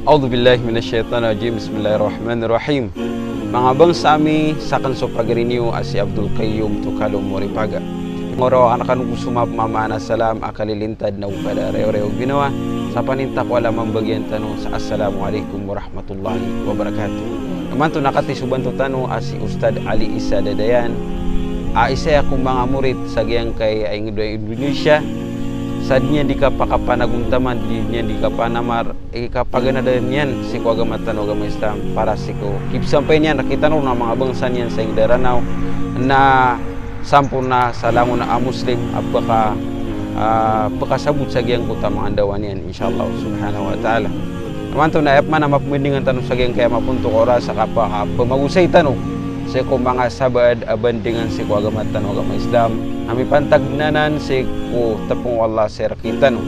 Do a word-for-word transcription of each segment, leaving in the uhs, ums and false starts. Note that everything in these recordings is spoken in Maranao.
A'udhu billahi minash shaitanir rajim. Bismillahir rahmanir rahim. Manga bangsa ami, sakn so pagari niyo a si Abdul Qayyum Tokalo Moripaga. Ngoraw akan ko so mapmamaana salam a kalilintad na o kada reorew ginawa. Sa paninta ko ala mambagian tano sa assalamu alaikum warahmatullahi wabarakatuh. Imanto na katisoban to tano a si Ustadh Ali Isa Dadayan, a isa iya ko manga morit sa giyangkai a ingd o Indonesia, sa di niyan di kapakapanagontaman, di niyan di kapanamar, ikapaganad iyan sii ko agama tano a agama Islam para sii ko kipsampay niyan rktano na manga bangsa niyan sa ingd a Ranaw na samporna sa langon a Muslim a pka, ah, pkasabot sa giyangkoto a manga ndawa niyan, insha Allah subhanahu wa ta'ala. Imanto na aya pman a mapmbandingan tano sa giyangkaya mapontok a oras a kapakapmagosay tano sii ko manga sabaad a bandingan sii ko agama tano a agama Islam a mipantag anan sii ko tpng o Allah sii rktano.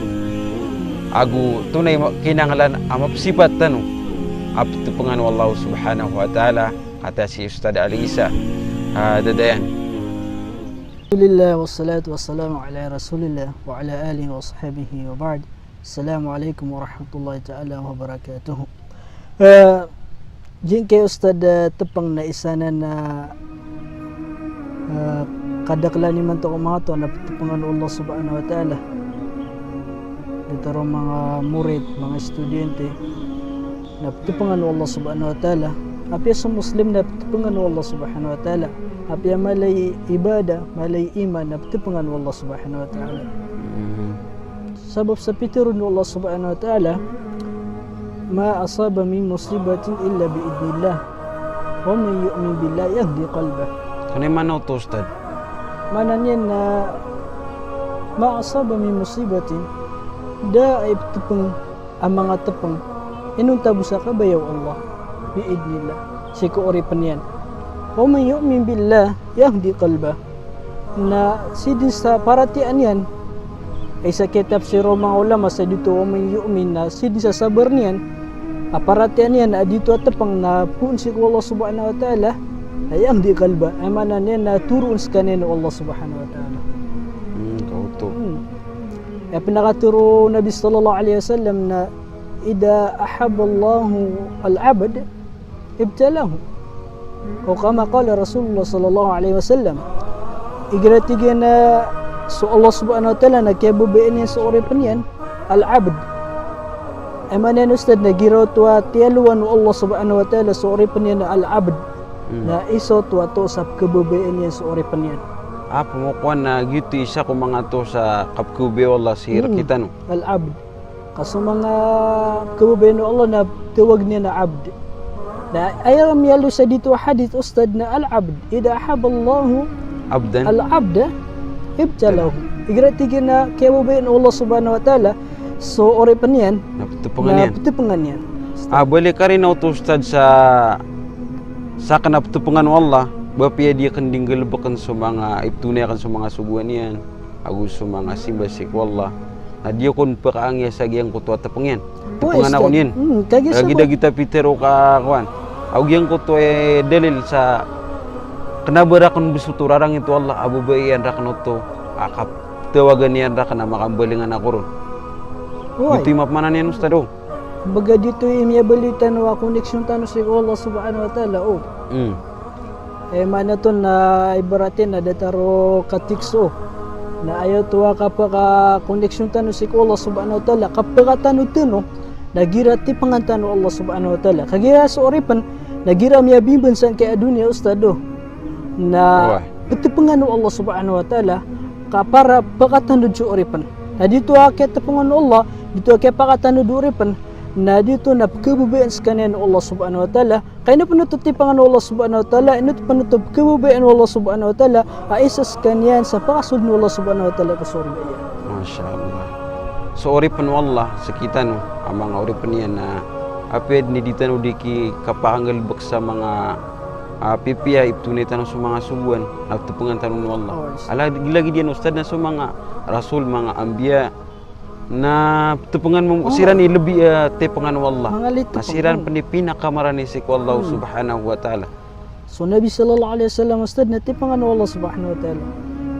Ago tonaa i ma-, kinanglan a mapsipat tano a ptpngan o Allah subhanahu wa ta'ala, katii si Ustadh Ali Isa, ah, Dadayan. Alhamdulillah, wassalatu wassalamu ala Rasulillah, wa ala alihi wa sahbihi wa ba'd. Assalamu alaikum warahmatullahi ta'ala wabarakatuh. Eh, giyangkai Ustadh, eh, tpng na isa nan a, eh, kadaklan imanto ko manga oto na ptpngan o Allah subhanahu wa ta'ala. Datar o manga morit, manga estudyante, na ptpngan o Allah subhanahu wa ta'ala. Apiya so Muslim na ptpngan o Allah subhanahu wa ta'ala. Apiya mala i ibadah, mala i iman na ptpngan o Allah subhanahu wa ta'ala. Mhm. Sabap sa pitharo o Allah subhanahu wa ta'ala, "Ma asaba min musibatin illa bi idhnillah. Wa man yu'min billah yahdi qalbah." Kna i maana oto, Ustadh? Maana niyan na, ma asaba min musibatin, da a iptpng a manga tpng, inonta bo sa kabaya o Allah, bi idhnillah, sii ko oripn iyan. Wa man yu'min billah yahdi qalbah. Na sidn sa paratiyayaan iyan, isa a kitapsir o manga ulama sa dito wa man yu'min na sidn sa sabar niyan, a paratiyayaan iyan a dito a tpng na poon sii ko Allah subhanahu wa ta'ala, na yahdi qalbah, aya maana niyan na toroon skaniyan o Allah subhanahu wa ta'ala. Hmm, kaoto. Hmm. Aya pnakatoro o Nabi sallallahu alaihi wasallam na, "Idha ahabba Allahu al-abd ibtalahu." O kama qala Rasulullah sallallahu alaihi wasallam. Igira tig iyan a so Allah subhanahu wa ta'ala na kiyababayaan iyan so oripn iyan, al-abd. Aya maana niyan, Ustadh, na igira oto a tiyalowan o Allah subhanahu wa ta'ala so oripn iyan a al-abd. Hmm. Na isa oto a toos a pkhababayaan iyan so oripn iyan. Ah, pmokowan na giyoto i isa ko manga toos a kapkhababayaan o Allah sii rktano. Hmm. Al-abd. Ka so manga pkhababayaan o Allah na tawag niyan a abd. Na aya miyaaloy sa dito a hadith, Ustadh, na al-abd, idha ahabba Allahu abdan, al-abda, ibtalahu. Igira tig iyan a kiyababayaan o Allah subhanahu wa ta'ala so oripn iyan, na ptpngan iyan. Na ptpngan iyan. Ah, balik ari na oto, Ustadh, sa, sa kna ptpngan o Allah, ba apiya di akn di nggalbkn so manga iptonay akn so manga sogoan iyan, ago so manga simba sii ko Allah, na di ako pkaangiya sa giyangkoto a tpng iyan. Tpngan ako niyan. Hmm, kagiya sa giyoto a pitharo ka kowan. Ago giyangkoto a dalil sa kna ba rakn bs oto rarangit o Allah a babayaan rakn oto a kaptawagan iyan rakn a makambalingan ako ron. Oway. Giyoto i mapmaana niyan, Ustadh, o. Kumbaga dito i miyabaloy tano a koneksyon tano sii ko Allah subhanahu wa ta'ala, o. Hmm. Eh, maana oto na ibarat iyan na datar o katikso. Na aya oto a kapakakoneksyon tano sii ko Allah subhanahu wa ta'ala, kapakatanod tano, na igira tpngan tano o Allah subhanahu wa ta'ala. Kagiya so oripn, na igira miyabimban sangkai a doniya, Ustadh, o. Na ptpngan o Allah subhanahu wa ta'ala, ka para pakatanod so oripn. Na dito a kiyatpngan o Allah, dito a kiyapakatanod o oripn, na dito na pkhababayaan skaniyan o Allah subhanahu wa ta'ala, ka ino pn oto tpngan o Allah subhanahu wa ta'ala, ino pn oto pkhababayaan o Allah subhanahu wa ta'ala, a isa skaniyan sa pakasold o Allah subhanahu wa ta'ala ko sorga iyan. Masha Allah. So oripn o Allah, sktano, a manga oripn iyan na apiya dn i di tano di ki kapakanggalbk sa manga, ah, pipiya, iptonay tano so manga sogoan, na ptpngan tano o Allah. Oh, yes. Ala, lagid iyan, Ustadh, na so manga rasul, manga anbiya, na ptpngan mo, siran i lbi, eh, tpngan o Allah. Na siran pn i pinakamarani sii ko Allah subhanahu wa ta'ala. So Nabi sallallahu alaihi wasallam, Ustadh, na tpngan o Allah subhanahu wa ta'ala.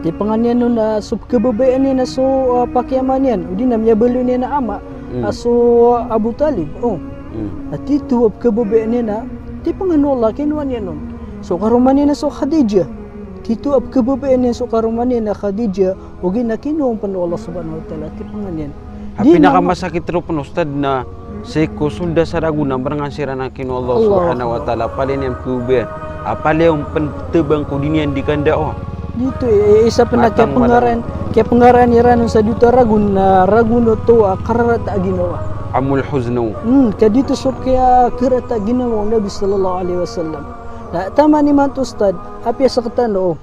Tpngan iyan on, ah, so pkhababayaan iyan a so, ah, pakiyamaan iyan, odi na miyabaloy niyan a ama, ah, so Abu Talib. O. Hmm. Na tito a pkhababayaan iyan a tipangan o Allah, kinowa niyan on. So karoma niyan na so Khadijah. Tito a pkhababayaan iyan so karoma niyan na Khadijah, ogaid na kinowa on pn o Allah subhanahu wa ta'ala, tipangan iyan. A di na ma- pinakamasakit roo pn, Ustadh, na sii ko solda sa ragon na mbarangan siran a kinowa o Allah, Allahu Akbar, subhanahu wa ta'ala, palaya niyan pkhababayaan. A palaya on pn pthabang ko di niyan di kandawa. Giyoto i, isa pn a kiyapngaraan, kiyapngaraan iran on sa giyoto a ragon na ragon oto a kararata a ginawa. Amul huzn. Hmm, ka giyoto so kiyakararata a ginawa o Nabi sallallahu alaihi wasallam. Na taman imanto, Ustadh, apiya sktano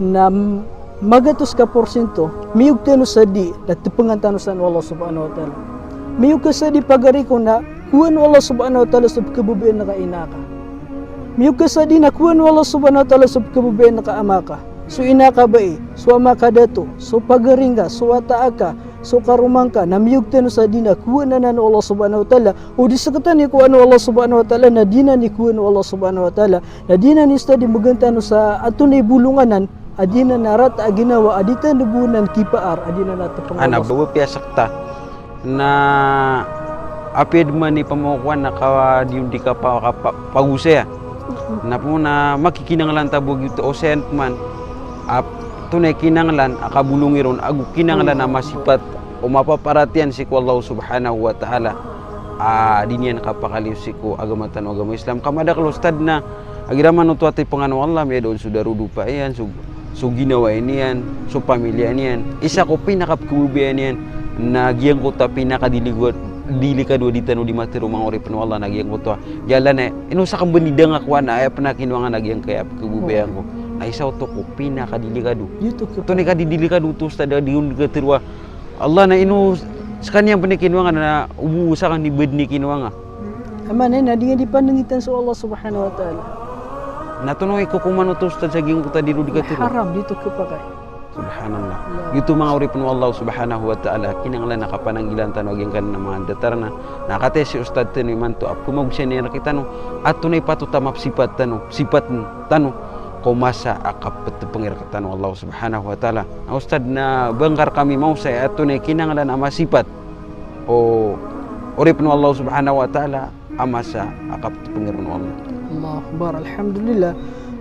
na m-, magatos ka porsyento, miyog tano sa di, na tpngan tano san o Allah subhanahu wa ta'ala. Miyog ka sa di, pagari ko, na kowaan o Allah subhanahu wa ta'ala so pkhababayaan ka ina ka. Miyog ka sa di na kowaan o Allah subhanahu wa ta'ala so pkhababayaan ka ama ka, so ina ka bai, so ama ka dato, so pagari ngka, so wata aka, so karoma ngka, na miyog tano sa di na kowaan anan o Allah subhanahu wa ta'ala, o di sktano i kowaan o Allah subhanahu wa ta'ala, na di anan i kowaan o Allah subhanahu wa ta'ala, na di anan i, Ustadh, i mgantano sa antonaa i bolong anan, a di anan a rata a ginawa, a di tano bo anan kipaar, a di anan a tpngan. Ana, ba apiya skta na apiya dn man i pamakokowan na ka di on di kapa-, kapa-, pagosaya. Na pman na makikinanglan ta bo giyoto, osayan pman a tonaa i kinanglan a kabolongi ron, ago kinanglan a masipat o mapaparatiyaya sii ko Allah subhanahu wa ta'ala, a di niyan kapakaliyo sii ko agama tano a agama Islam. Ka madakl, Ustadh, na igira man oto a tipangan o Allah, miyada on so darodopa iyan, so so ginawa niyan, so pamilya niyan. Isa ko pinakapkhababayaan iyan na giyangkoto a pinakadiliga-, dilikado a di tano di matharo, manga oripn o Allah, na giyangkoto a, giyangkaya na ino sakn bn i danga ko ana, aya pn a kinowa nga na giyangkaya pkhababayaan ko. Na isa oto ko pinakadelikado. Giyoto. Antonaa i kadidelikado oto, Ustadh, a di on di katharo a Allah, na ino skaniyan pn i kinowa nga na o bo sakn i badn i kinowa nga. Aya maana niyan na di nga di panangitan so Allah subhanahu wa ta'ala. Na antonaa i kokoman oto, Ustadh, sa giyangkoto a di ron di katharo? Haram, di oto khapakay. Subhanallah. Allah. Giyoto, manga oripn o Allah subhanahu wa ta'ala, kinanglan a kapananggilaan tano a giyangkanan a manga datar na. Na kataya si Ustadh tano imanto a pkhamagosay niyan rktano, antonaa i patot a mapsipat tano, sipat tano, ko masa a kaptpngi rktano o Allah subhanahu wa ta'ala. Na Ustadh, na ba ngka rkami maosay a antonaa i kinanglan a masipat o oripn o Allah subhanahu wa ta'ala a masa a kaptpngi ron o Allah. Allahu Akbar, alhamdulillah.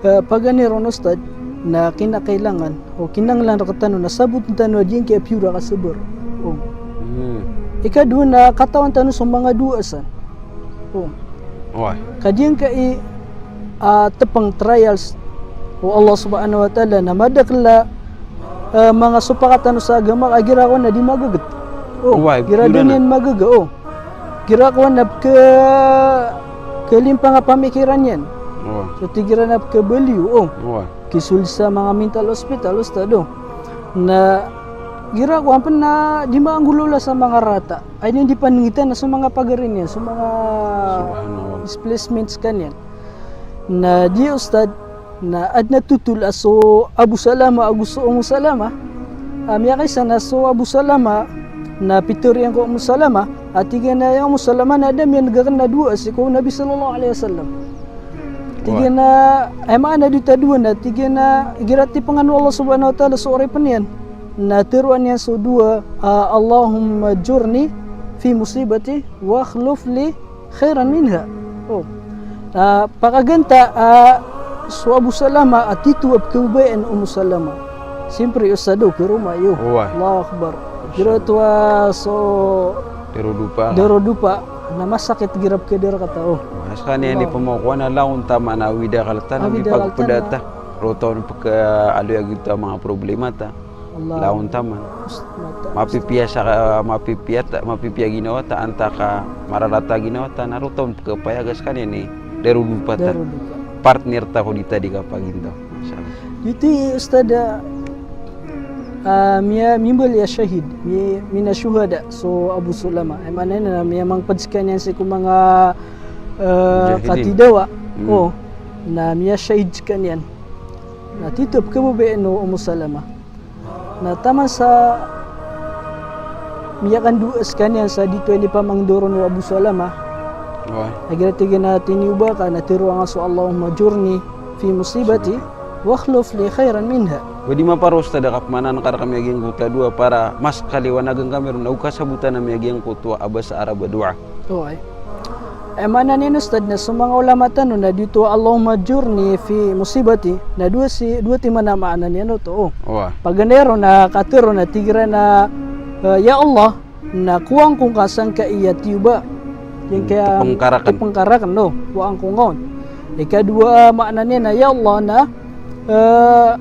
Eh, paganay ron, Ustadh, na kinakailangan o kinanglan rktano na sabotn tano a giyangkai a pure a kasabr. O. Hmm. Ikadowa na katawan tano so manga doa san. O. Oway. Ka giyangkai a tpng, trials o Allah subhanahu wa ta'ala na madakl a, eh, manga sopak tano sa agama, igira kowan na di magaga. O. Oway, igira di niyan magaga, o. Igira kowan na pkha-, khalimpang a pamikiran iyan. Oway. So tig iran na pkhabaliyo, o. Oway. Kisold sa manga mental hospital, Ustadh, o. Na igira kowan pn na di manggolawla sa manga rata. Aya niyan di panangitan na so manga pagari niyan, so manga, subhanallah, displacement skaniyan. Na giya, Ustadh, na adn a totol a so Abu Salama ago so Ummu Salama. A miyakaisa na so Abu Salama na pitharo iyan ko Ummu Salama, a tig iyan a, ya Ummu Salama, na da miyan'g akn a doa sii ko Nabi sallallahu alaihi wasallam. Tig iyan a, aya maana giyoto a doa na, tig iyan a, igira tipangan o Allah subhanahu wa ta'ala so oripn iyan, na tharoa niyan so doa, a, Allahumma ajurni fi musibati wa akhlif li khairan minha. O. A, pakaganta, a, so Abu Salama a tito a pkhababayaan o Ummu Salama. Siyempre, Ustadh, o karoma iyo. Oway. Allahu Akbar. Masha Allah. Igira oto a so darodopa. Darodopa. Na masakit igira pkhadar ka ta, o. Oway, skaniyan i pamakokowan na langon taman a awid a akal tano, awid a akal tano, di pagpda ta. Roo ta on pkhaaloy a giyoto a manga problema ta. Allah. Langon taman. Mata. Mapipiya sa, mapipiya ta, mapipiya ginawa ta, antaa ka mararata ginawa ta, na roo ta on pkhapayaga skaniyan i darodopa ta. Darodopa. Partner ta ko di ta di kapagintaw. Masha Allah. Giyoto i, Ustadh, a, miya, mimbaloy a shahid, mi-, mina shuhada, so Abu Salama. Aya maana niyan na miyamangpd skaniyan sii ko manga, e, mujahidin, katidawa. Hmm. O, na miyashahid skaniyan. Na tito a pkhababayaan o Ummu Salama. Na taman sa miyakandoa skaniyan sa giyoto a inipamangndao ron o Abu Salama. Oway. Igira tig iyan a tiniyoba ka, na tharoa nga so Allahumma ajurni fi musibati wa akhlif li khairan minha. Ba di maparo, Ustadh, a kapmaanaan ka rkami a giyangkoto a doa para mas kaliwanagan kami ron, ago kasabotan ami a giyangkoto a basa Arab a doa. Oway. Aya maana niyan, Ustadh, na so manga ulama tano na dito, "Allahumma ajurni fi musibati." Na dowa si, dowa timan a maana niyan oto. Oway. Paganay ron na katharo na tig iran a, eh, "Ya Allah, na kowaan ko ngka sangkaya tiyoba." Giyangkaya, hmm, tepengkaraken. Tepengkaraken, no? Kowaan ko ngka on. Ikadowa a maana niyan na, "Ya Allah, na, eh,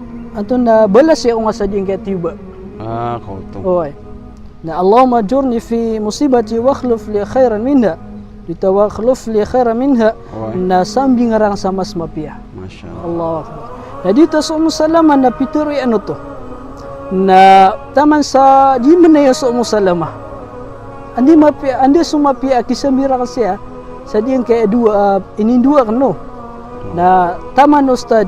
antonaa, balasi ako ngka sa giyangkaya tiyoba." Ah, kaoto. Oway. Na, "Allahumma ajurni fi musibati wakhluf li khairan minha." Dito wakhluf li khairan minha. Oway. Na sambinga rakn sa mas mapiya. Masha Allah. Allahu Akbar. Na dito so Ummu Salama na pitharo iyan oto. Na taman sa di manaya so Ummu Salama. Anda mapiya, anda so mapiya a kisambi rakn siya sa giyangkaya dowa, ah, inindowa akn, no? Na taman, Ustadh,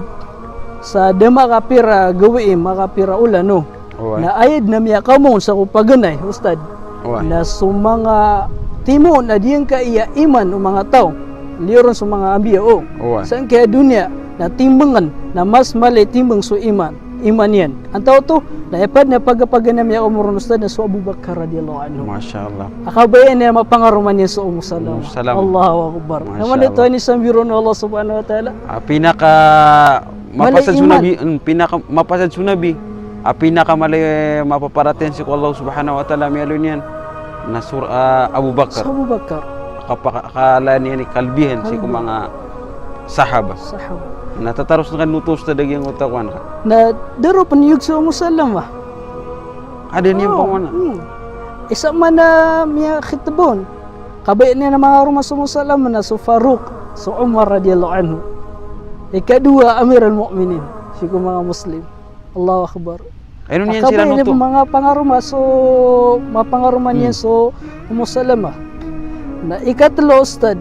sa da makapira gawii, makapira olan, no? Oway. Na aya dn a miyakaoma on sa ko paganay, Ustadh. Oway. Na so manga timoon a giyangkaya iman o manga taw, liyo ron so manga anbiya, o. Oway. Sangkaya doniya, na timbangn, na mas mala i timbang so iman, iman iyan. Antaa oto, na aya pd na pagapaganay a miyakaoma ron, Ustadh, na so Abu Bakar radiyallahu anhu. Masha Allah. A kabaya niyan a mapangaroma niyan so Ummu Salama. Ummu Salama. Allahu Akbar. Masha Allah. Na maana oto a inisambi ron o Allah subhanahu wa ta'ala. A pinaka mapasad so Nabi, mm, pinaka mapasad so Nabi. A pinakamala i mapaparatiyaya sii ko Allah subhanahu wa ta'ala a miyaaloy niyan na so, ah, Abu Bakar. So Abu Bakar. Kapa-, kala niyan i kalbihan sii ko manga sahaba. Sahaba. Na tataros ngka oto, Ustadh, a giyangkoto a kowan ka. Na da ron pn iyog so Ummu Salama. Anda niyan pn maana. Hmm. Isa man a miyakhitba on. Kabaya niyan a mapangaroma so Ummu Salama na so Faruq, so Umar radiyallahu anhu. Ikadowa, Amirul Mu'minin sii ko manga Muslim. Allahu Akbar. Ino niyan siran oto? Kabaya niyan a mapangaroma so, mapangaroma niyan so Ummu Salama. Na ikatlo, Ustadh,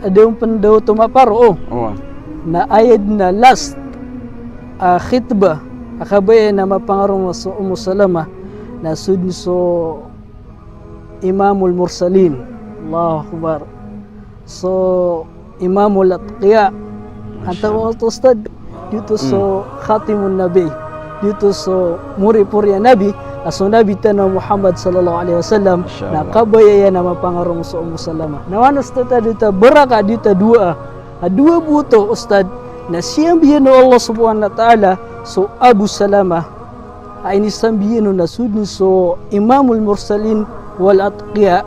a da on pn da oto maparo, o. Oway. Na aya dn a last a khitba a kabaya niyan a mapangaroma so Ummu Salama, na so dn so Imamul Mursalin. Allahu Akbar. So Imamul Atqiya. Masha Allah. Antaa oto, Ustadh? Dito so Khatimun Nabi. Dito so moripori a Nabi, a so Nabi tano a Muhammad sallallahu alaihi wasallam. Masha Allah. Na kabaya iyan a mapangaroma so Ummu Salama. Na oway, Ustadh, a dito a baraka, a dito a dowa. A dowa bo oto, Ustadh, na siyambiyan o Allah subhanahu wa ta'ala so Abu Salama. A inisambi iyan on na so dn so Imamul Mursalin wal Atqiya,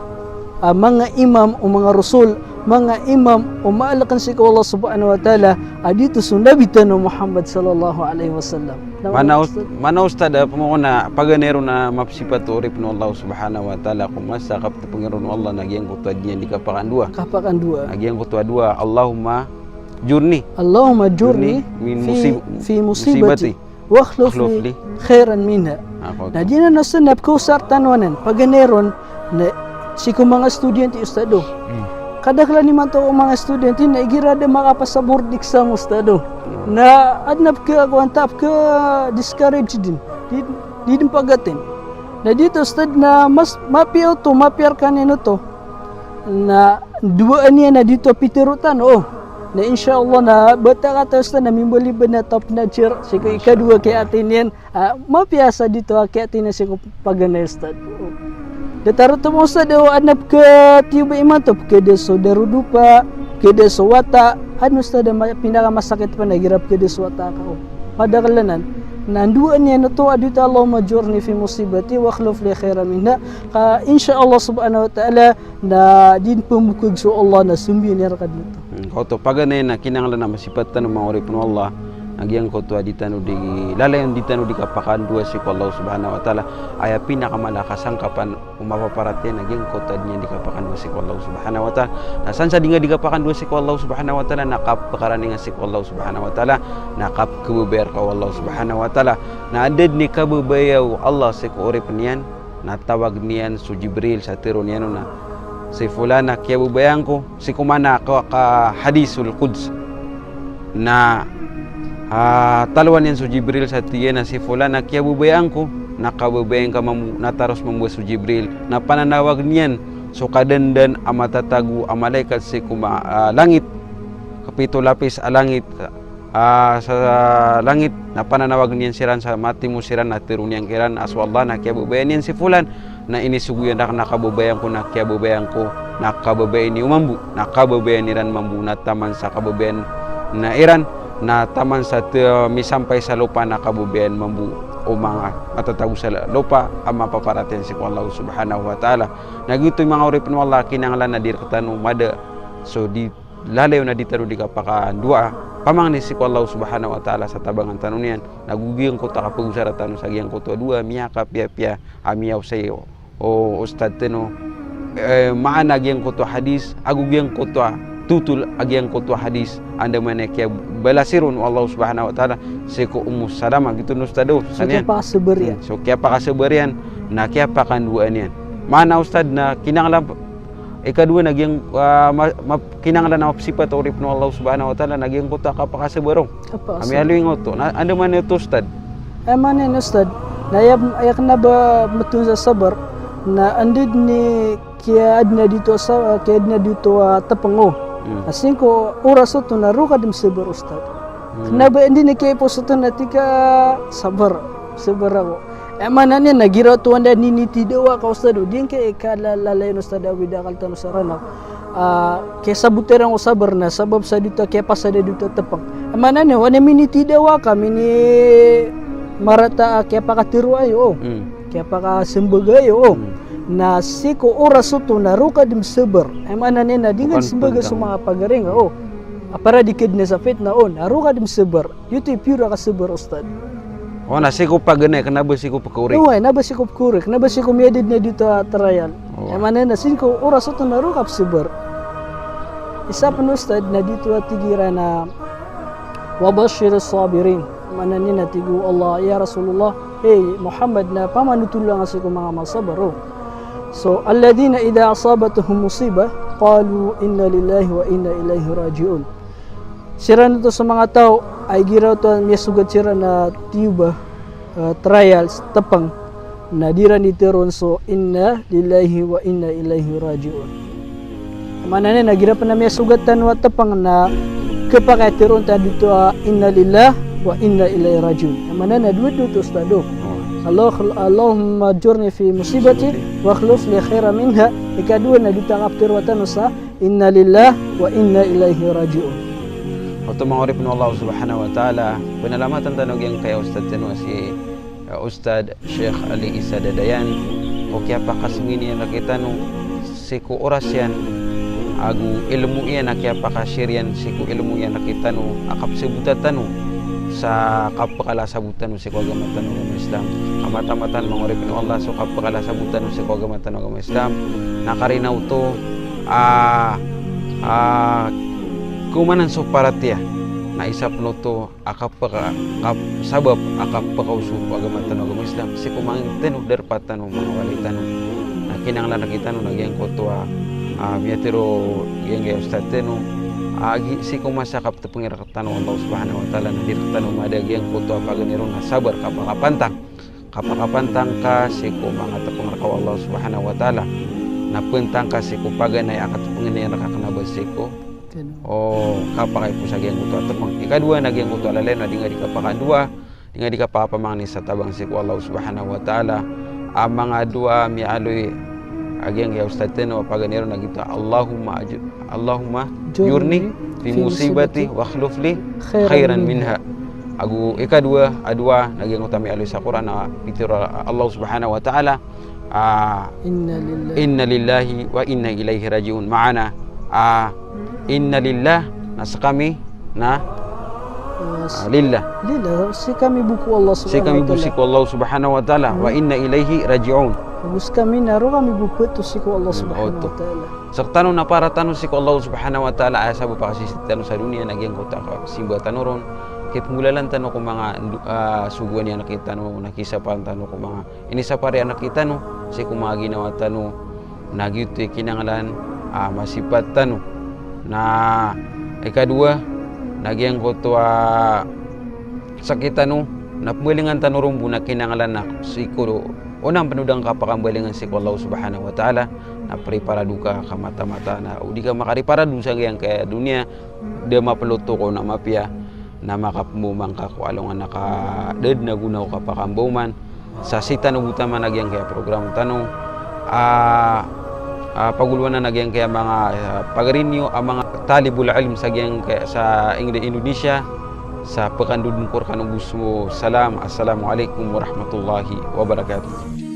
a manga imam o manga rasul, manga imam o maalkan sii ko Allah subhanahu wa ta'ala, a dito so Nabi tano Muhammad sallallahu alaihi wasallam. Na mana, Ustadh, mana, Ustadh, a pamangona paganay ron a mapasipat o oripn o Allah subhanahu wa ta'ala ko masa a kaptepeng iron o Allah na giyangkoto a di niyan di kapakandowa. Kapakandowa. Na giyangkoto a dowa, Allahumma ajurni. Allahumma ajurni fi, fi musibati. Wakhluf li khairan minha. Na di na, Ustadh, na pkhaosar tano anan, paganay ron, na sii ko manga estudyante, Ustadh, o. Hmm. Kadaklan imanto o manga estudyante na igira da makapasa board exam, Ustadh, o. Hmm. Na adn a pkha, kowan ta, pkha-discourage dn. Di, di dn pagatin. Na dito, Ustadh, na mas mapiya oto, mapiya rkaniyan oto. Na dowaan iyan a dito a pitharo tano, o. Na insha Allah na bata kata, Ustadh, na mimbali ba na top notcher sii ko ikadowa a kiyathay niyan. Ah, mapiya sa dito a kiyathay niyan sii ko paganay, Ustadh. O. Datar oto, Ustadh, o, adn a pkhatiyobay imanto, pkhada so darodopa, pkhada so wata, adn, Ustadh, a ma-, pinakamasakit pn a igira pkhada so wata ka, o. Madakl anan. Na dowaan iyan oto a dito, Allahumma ajurni fi musibati wakhluf li khairan minha. Ka insha Allah subhanahu wa ta'ala, na di dn pmbokag so Allah na sambiyan iyan rka dn oto. Hmm, kaoto, paganay na kinanglan a masipat tano manga oripn o Allah, na giyangkoto a di tano di lalayon, di tano di kapakandowa sii ko Allah subhanahu wa ta'ala. Aya pinakamala a kasangkapan o mapaparatiyaya na giyangkoto a di niyan di kapakandowa sii ko Allah subhanahu wa ta'ala. Na san sa di nga di kapakandowa sii ko Allah subhanahu wa ta'ala, na kapkarani nga sii ko Allah subhanahu wa ta'ala, na kapkhababaya rka o Allah subhanahu wa ta'ala. Na anda dn i kababaya o Allah sii ko oripn iyan, na tawag niyan so Jibril sa tharo niyan on a, "Si fulan a kiyababayaan ko," sii ko maana ka, ka hadisul quds. Na, ah, talowan iyan so Jibril sa tig iyan a, "Si fulan a kiyababayaan ko, na kababayaan ka mambo, na taros mambo so Jibril." Na pananawag niyan so kadandan a matatago a malaikat sii ko ma-, ah, langit, kapito lapis a langit, ah, sa langit, na pananawag niyan siran sa matimo siran na tharo niyan kiran a so Allah na kiyababayaan iyan si fulan, na inisogo iyan rakn a kababayaan ko na kiyababayaan ko na kababayaan iyo mambo, na kababayaan iran mambo, na taman sa kababayaan na iran, na taman sa te-, misampay sa lopa na kababayaan mambo o manga matatago sa lopa a mapaparatiyaya sii ko Allah Subhanahu wa Ta'ala. Na giyoto i manga oripn o Allah, kinanglan na di rktano mada so di lalayon a di tano di kapakandowaa, pamangni sii ko Allah Subhanahu wa Ta'ala sa tabangan tano niyan. Na go giyangkoto a kapagosara tano sa giyangkoto a dowa, miyakapiyapiya a miyaosay o, o ustad tano. Eh, maana giyangkoto a hadis, ago giyangkoto a totol a giyangkoto a hadis, andamanaya kiyabalasi ron o Allah Subhanahu wa Ta'ala sii ko Ummu Salama, giyoto no ustad o. So kiyapakasabar iyan. Hmm, so kiyapakasabar iyan, na kiyapakandowaa niyan. Maana ustad na kinanglan Ikadowa na giyang, ah, ma-, ma-, kinanglan a mapsipat o oripn o Allah Subhanahu wa Ta'ala na giyangkoto a kapakasabar on. Kapakasabar. A miyaaloy ngkoto. Na andamanaya oto, Ustad? Aya maana niyan, Ustad, na aya, aya kna ba matoon sa sabar, na anda dn i kiyaadn a dito sa, kiyaadn a dito a tpng o. Hmm. Na sii ko oras oto na roo ka dn msabar, Ustad. Hmm. Kna ba anda dn i kiyaipos oto na tig ka sabar, sabar ako. Aya maana niyan na giraw oto anda ninitidawa ka, Ustad, o di ngka i kalalayon, Ustad, a awid a akal tano sa Ranaw. Ah, kiyasabot iran o sabar na sabap sa dito a kiyapasad a dito a tpng. Aya maana niyan, o anda minitidawa ka, mini marata a kiyapakatharo ayo, o. Hmm. Kiyapakasmbag ayo, o. Hmm. Na sii ko oras oto na roo ka dn msabar. Aya maana niyan na di ngka dn smbag so manga pagari ngka, o. A para di ka dn sa fitna, o. Na roo ka dn msabar. Giyoto i piyor a kasabar, Ustad. O, na sii ko paganay, kna ba sii ko pkhaori? Oway, kna ba sii ko pkhaori, kna ba sii ko miyada dn a dito a trial. Oway. Aya maana na sii ko oras oto na roo ka psabar. Isa pn, Ustad, na dito a tig iran a, "Wa bashshiris sabirin." Maana niyan na tig o Allah, ya Rasulullah, hey Muhammad, na pamanothol angka sii ko manga masabar, o. So, "Alladhina idha asabathum musibah, qalu inna lillahi wa inna ilaihi raji'un." Siran oto so manga taw a igira oto a miyasogat siran a tiyoba, eh, trials, tpng, na di ran di tharoon so inna lillahi wa inna ilaihi raji'un. Maana niyan na igira pn a miyasogat tano a tpng na khapakay a tharoon tano dito a inna lillahi wa inna ilaihi raji'un. Maana niyan na dowa, dowa oto, Ustad, o. Oh. Allah-, Allahumma ajurni fi musibati wa akhlif li khairan minha. Ikadowa na dito a kaptharoa tano sa inna lillahi wa inna ilaihi raji'un. Oto, manga oripn o Allah Subhanahu wa Ta'ala, pnalamatan tano giyangkaya ustad tano a si, eh, Ustad Sheikh Ali Isa Dadayan, o kiyapakasngini iyan rktano sii ko oras iyan, ago ilmo iyan a kiyapaka-share iyan sii ko ilmo iyan rktano a kapsabota tano sa kapkala a sabot tano sii ko agama tano a agama Islam. Ka mataan-mataan, manga oripn o Allah, so kapkala a sabot tano sii ko agama tano a agama Islam na karina oto a, a, komanan so paratiyaya, na isa pn oto a kapka-, kap-, sabap a kapkaosor o agama tano a agama Islam sii ko manga ingd tano, darpa tano, manga wali tano. Na kinanglan rktano na giyangkoto a, a, miyatharo giyangkaya ustad tano a, gi-, sii ko masa a kaptpngi rktano o Allah Subhanahu wa Ta'ala, na di rktano mada giyangkoto a paganay ron na sabar, kapakapantang. Kapakapantang ka sii ko manga tpng rka o Allah Subhanahu wa Ta'ala. Na pantang ka sii ko paganay a katpngni rka kna ba sii ko, o, kapakaipos a giyangkoto a tpng. Ikadowa na giyangkoto a lalayon na di ngka di kapakandowaa, di ngka di kapakapamangni sa tabang sii ko Allah Subhanahu wa Ta'ala a manga dowa a miyaaloy a giyangkaya ustad tano a paganay ron na giyoto a, Allahumma aju-, Allahumma ajurni fi musibati wa akhlif li khairan minha. Ago ikadowa a dowa na giyangkoto a miyaaloy sa Qur'an a pitharo o Allah Subhanahu wa Ta'ala a, inna lillahi, inna lillahi wa inna ilaihi raji'un. Maana a, inna lillah, na skami na, ah, lillah. Lillah, sii kami bo ko Allah Subhanahu wa Ta'ala. Sii kami bo sii ko Allah Subhanahu wa Ta'ala. Hmm. Wa inna ilaihi raji'un. Ago skami na roo kami bo photo sii ko Allah, hmm, Subhanahu wa Ta'ala. Sktano na para tano sii ko Allah Subhanahu wa Ta'ala, aya sabap a kasisii tano sa doniya na giyangkoto a kasimba tano ron. Kitnggolalan tano ko manga, ah, sogoan iyan rktano, na kisapaan tano ko manga inisapar iyan rktano sii ko manga ginawa tano, na giyoto i kinanglan a masipat tano. Na ikadowa na giyangkoto a sakit tano, na pmbalingan tano ron bo na kinanglan na sii ko, o, na pn o da ngka kapakambalingan sii ko Allah Subhanahu wa Ta'ala, na priparado ka ka mataan-mataan a o di ka makariparado sa giyangkaya doniya, da maploto ko na mapiya, na makapmbaoma ngka ko alongan a ka da dn a gona o kapakambawoma. Sa sii tano bo taman a giyangkaya program tano a Ah, pagolowan anan giyangkaya manga, ah, pagari niyo a manga talibul ilm sa giyangkaya sa Ing-, Indonesia, sa pekandodon ko rekano bo so salam. Assalamualaikum warahmatullahi wabarakatuh.